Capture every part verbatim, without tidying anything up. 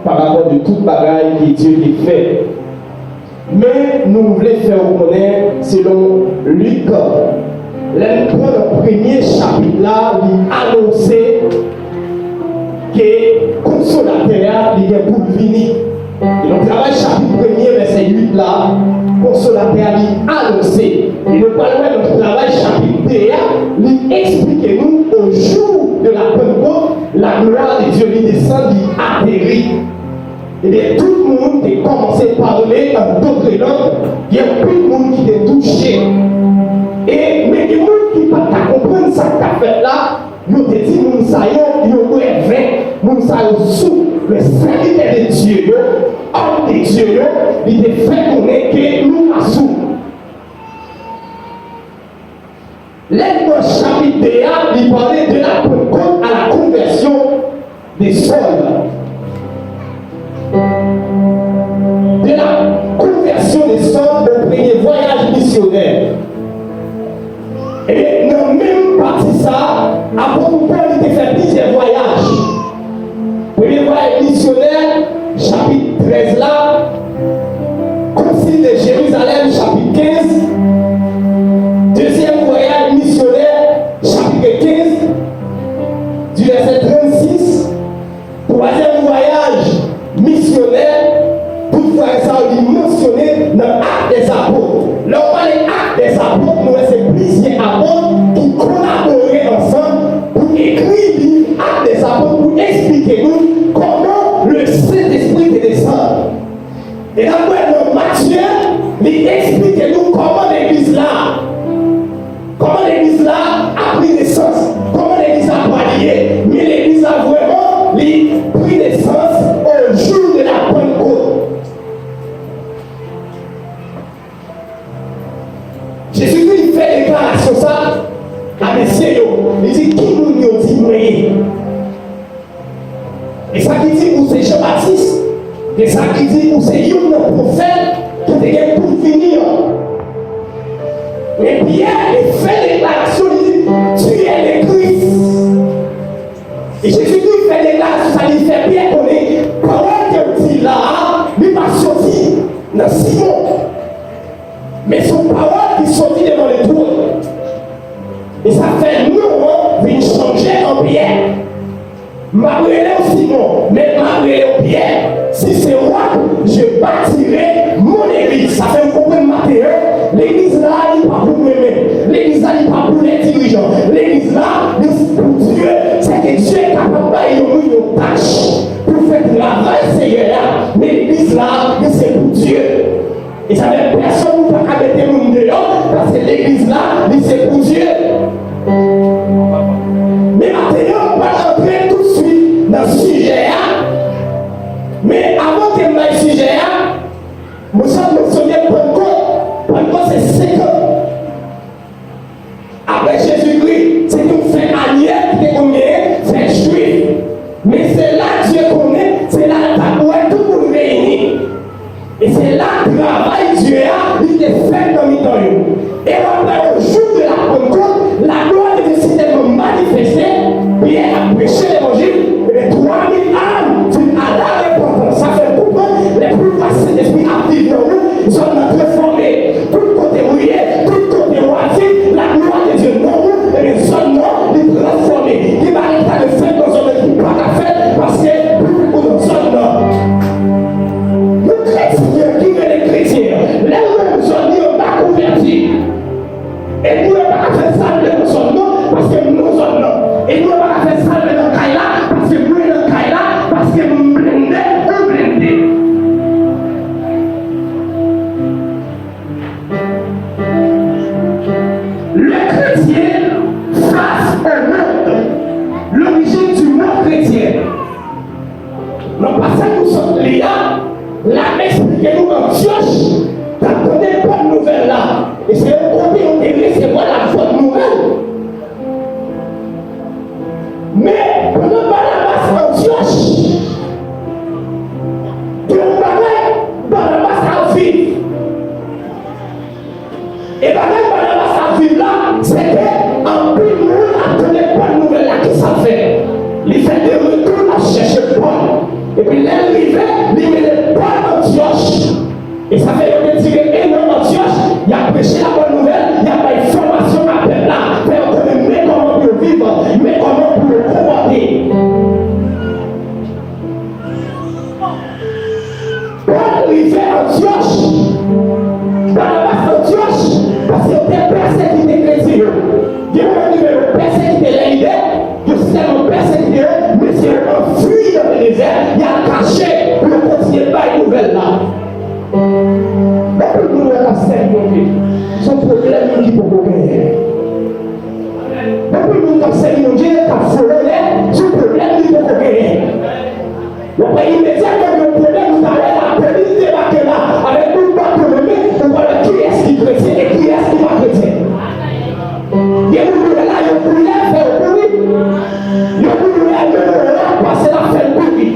parapò de tout bagay ke Dye te fè. Men nou vle fè w konnen, selon Lik, lè n pran nan premye chapit la, li anonse ke Konsolatè a, li gen pou l vini. E nan Travay chapit premye, vèsè uit la, Konsolatè a, li anonse. E nou pral wè nan Travay chapit de a, li eksplike nou, au jour de la Pentecôte, la gloire de Dieu, li desann, li ateri. Ebyen, tout moun te kòmanse pale an dòt lang, gen anpil moun ki te touche. E, men gen moun ki pa t ka konprann sa k t ap fèt la, yo te di moun sa yo, yo bwè ven, moun sa yo sou. Men sèvitè de Dye yo, òm de Dye yo, li te fè konnen ke nou pa sou. Lè n pran chapit de a, li pale de la Pentecôte à la conversion de Saül. De la conversion de Saül au premier voyage missionnaire. Ebyen, nan menm pati sa a, apot Pòl li te fè plizyè vwayaj. Premye vwayaj misyonè, chapit trèz la, Konsil de Jerizalèm, chapit kenz, dezyèm vwayaj misyonè, chapit kenz, di vèsè trannsis, twazyèm vwayaj misyonè, tout vwayaj sa yo li mansyone nan Actes des Apôtres. Lè w pale Actes des Apôtres, nou wè se plizyè apot ki kolabore ansanm pou ekri liv Actes des Apôtres, pou eksplike nou kòman le Sentespri te desann. E n ap wè nan Matye, li eksplike nou kòman legliz la, kòman legliz la ap pran nesans, kòman legliz la pral ye. Men legliz la vrèman, li pran nesans au jour de la Pentecôte. Jezikri li fè deklarasyon sa a mesye yo. Li di, "Ki moun yo di mwen ye?" E sa ki di ou se Jan Batis, e sa ki di ou se youn nan pwofèt ki te gen pou vini an. Men Pyè li fè deklarasyon, li di, "Tu es le Christ." E Jezikri fè deklarasyon sa, li fè Pyè konnen pawòl ke w di la a, li pa soti nan Simon. Men se yon pawòl ki soti devan Letwòn. E sa fè non an vin chanje an Pyè. M ap rele w Simon, men m ap rele w Pyè. Sur ce roc, je bâtirai mon église. Sa fè m konprann maten an, legliz la, li pa pou mwen menm. Legliz la, li pa pou lè dirijan. Legliz la, li pou Dye. Se ke Dye kapab bay yon moun yon tach pou fè travay Seyè a. Men legliz la, li se pou Dye. E sa fè pèsonn nou pa ka mete moun deyò, paske legliz la, li se pou Dye. Men maten an, m pral antre toutswit nan sijè a. Men avan ke m bay sijè a, mwen sot mansyone Pannkòt. Pannkòt se senk an. Apre Jezikri, se te yon fèt anyèl ki te konn genyen, fèt jwif. Men se la Dye konnen, se la l t ap wè tout moun reyini. E se la travay Dye a, li te fèt nan mitan yo. E w ap wè, au jour de la Pentecôte, la gloire de Dieu si tèlman manifeste, Pyè ap preche levanjil, ebyen, twa mil âmes viennent à la repentance. Sa fè nou konprann, lè pouvwa Sentespri ap viv nan ou, zòn nan transfòme. Tout kote ou ye, tout kote ou aji, la gloire de Dieu nan ou, ebyen, zòn nan, li transfòme. Gen bagay ki ta dwe fèt nan zòn nan ki pa ka fèt, paske Bondye ou nan zòn nan. Yon kretyen ki rele kretyen, lè l nan yon zòn, li anba kouvèti. E pou yo pa ka fè sa yo vle nan zòn nan, paske m nan zòn nan. E pou yo pa ka fè sa yo vle nan kay la, paske mwen nan kay la, paske m blende, ou blende. Le chrétien face au monde. L'origine du mot chrétien. Nan pasaj nou sot li a, l ap eksplike nou Antyòch t ap tande bòn nouvèl la. E se yon kote yo te resevwa la bòn nouvèl. Men, pandan Banabas Antyòch, gen yon bagay Banabas ap viv. E bagay Banabas ap viv la, se ke anpil moun ap tande bòn nouvèl la, ki sa l fè? Li fè de retour, l ap chèche Pòl. Epi lè l rive, Pòl rive Antyòch, Banabas Antyòch, paske yo te pèsekite kretyen yo. Gen moman rive yo pèsekite lè lidè, yo tèlman pèsekite yo, mesye yo anfui nan dezè, y al kache pou yo kontinye bay nouvèl la. Anpil moun wè k ap sèvi Bondye, se yon pwoblèm ki poko genyen. Anpil moun k ap sèvi Bondye, k ap vole anlè, se yon pwoblèm li poko genyen. W ap wè imedyatman gen yon pwoblèm, ou ta wè lapolis debake la avèk yon bato nan men, ou pral wè kiyès ki kretyen e kiyès ki pa kretyen. Gen moun nou wè la, yon koulè fè yo kouri. Yon moun nou wè menm yon rat pase l ap fè l kouri.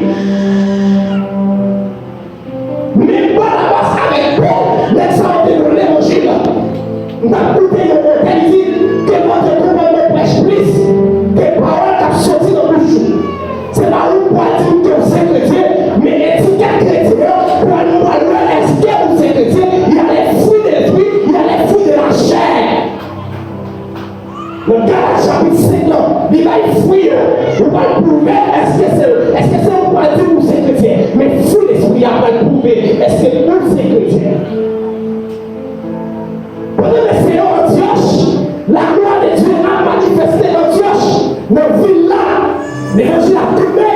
Men Banabas avèk Pòl, nèg sa yo te nan levanjil. M t ap koute yon otè, li di, ke Bondye konprann mwen prèch plis ke pawòl k ap soti nan bouch ou. Se pa ou k pral di m ke w se kretyen, men etikèt kretyen an, pral, nou pral wè èske ou se kretyen, y a les fruits de l'esprit, y a les fruits de la chair. Nan Galat chapit senk lan, li bay fwi yo. Ou pral pwouve èske se, èske se ou k pral di ou se kretyen. Men fwi Lespri a pral pwouve èske ou se kretyen. Pandan mesye yo Antyòch, laglwa de Dye ap manifeste Antyòch, nan vil la, levanjil ap tonbe,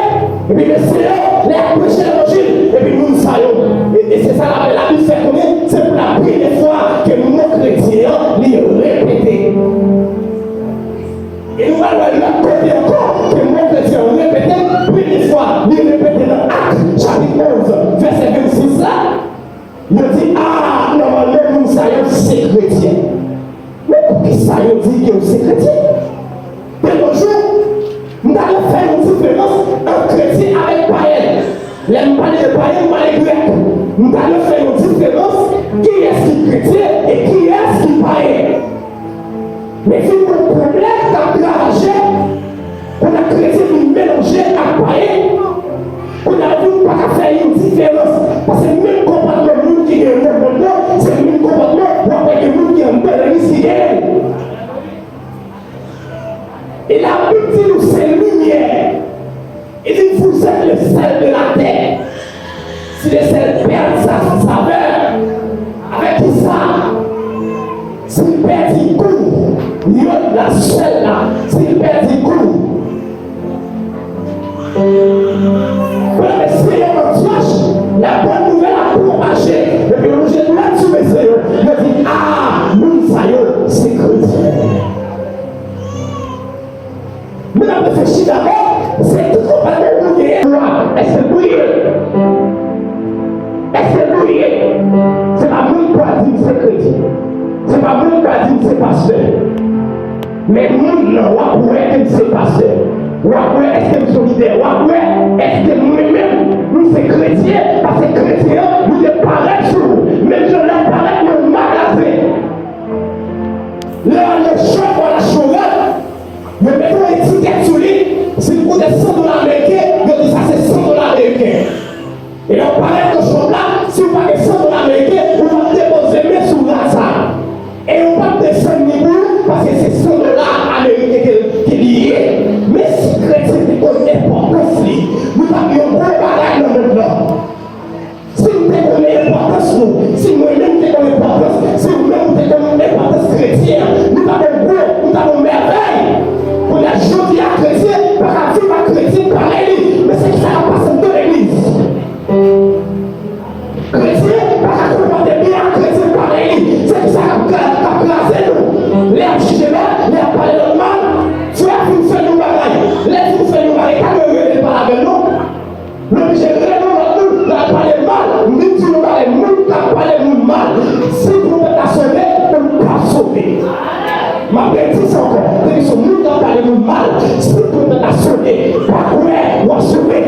epi mesye yo, lè y ap preche levanjil, epi moun sa yo, e, e se sa la, Labib fè konnen, se pou la premyè fwa ke mo kretyen an, li repete. E nou pral wè lòt kote ankò ke mo kretyen an repete, premye fwa li repete nan Ak, chapit onz, vèsè vennsis la, yo di, a, nòmalman, moun sa yo se kretyen. Men poukisa yo di ke yo se kretyen? De nos jours, m ta dwe fè yon diferans ant kretyen avèk payen. Lè m pale de payen, m pale grèk. M ta dwe fè yon diferans kiyès ki kretyen e kiyès ki payen. Men vin yon pwoblèm k ap ravaje, kounye a kretyen vin melanje ak payen. Kounye a moun pa ka fè yon diferans, paske menm konpòtman moun ki gen nan mond lan, se menm konpòtman w ap wè gen moun ki anndan legliz ki genyen l. E Labib di nou se limyè. Il dit, vous êtes le sel de la terre. Si le sel pèdi sa savè, avèk ki sa? Si l pèdi gou, yòd la, sèl la, si l pèdi gou. Pandan mesye yo Antyòch, la bòn nouvèl ap pwopaje, epi yo lonje dwèt sou mesye yo, yo di, a, moun sa yo se kretyen. Men n ap reflechi dabò, se ki konpòtman ou genyen la, èske l priye? Èske l priye? Se pa moun k pral di m se kretyen. Se pa moun k pral di m se pastè. Men moun nan, w ap wè ke m se pastè. W ap wè èske m se lidè. W ap wè èske mwen menm, m se kretyen. Paske kretyen an, li te parèt sou ou. Menm jan lè l parèt nan yon magazen. Lè w al nan shop, w al achte yon rad, yo mete yon etikèt sou li, si l koute san dola ameriken, yo di sa se san dola ameriken. E lè w parèt nan shop la, si w pa gen san dola ameriken, ou p ap depoze men sou rad sa a. E yo p ap desann li pou ou, paske se san dola ameriken ke, ke li ye. Men si kretyen te konn enpòtans li, nou t ap gen yon gwo bagay nan mond lan. Si nou te konn enpòtans nou, si mwen menm te konn enpòtans, si ou menm ou te konn enpòtans kretyen an, nou t ap yon gwo, nou t ap yon mèvèy. Kounye a, jodi a, kretyen pa ka viv ak kretyen parèy li. Men se kisa k ap pase anndan legliz? Kretyen pa ka konpòte byen ak kretyen parèy li. Se kisa k ap gra-, k ap kraze nou? Lè y ap jije lòt, lè y ap pale lòt mal, frè a fin fè nou bagay. Lè l fin fè nou bagay, pa dwe rele l pale avè l non. Nou oblije rele yon lòt moun, l al pale mal. M vin di nou bagay, moun k ap pale moun mal, si twompèt la sone, ou p ap sove. M ap redi sa ankò, depi se yon moun k ap pale moun mal, si twompèt la sone, pa kwè w ap sove.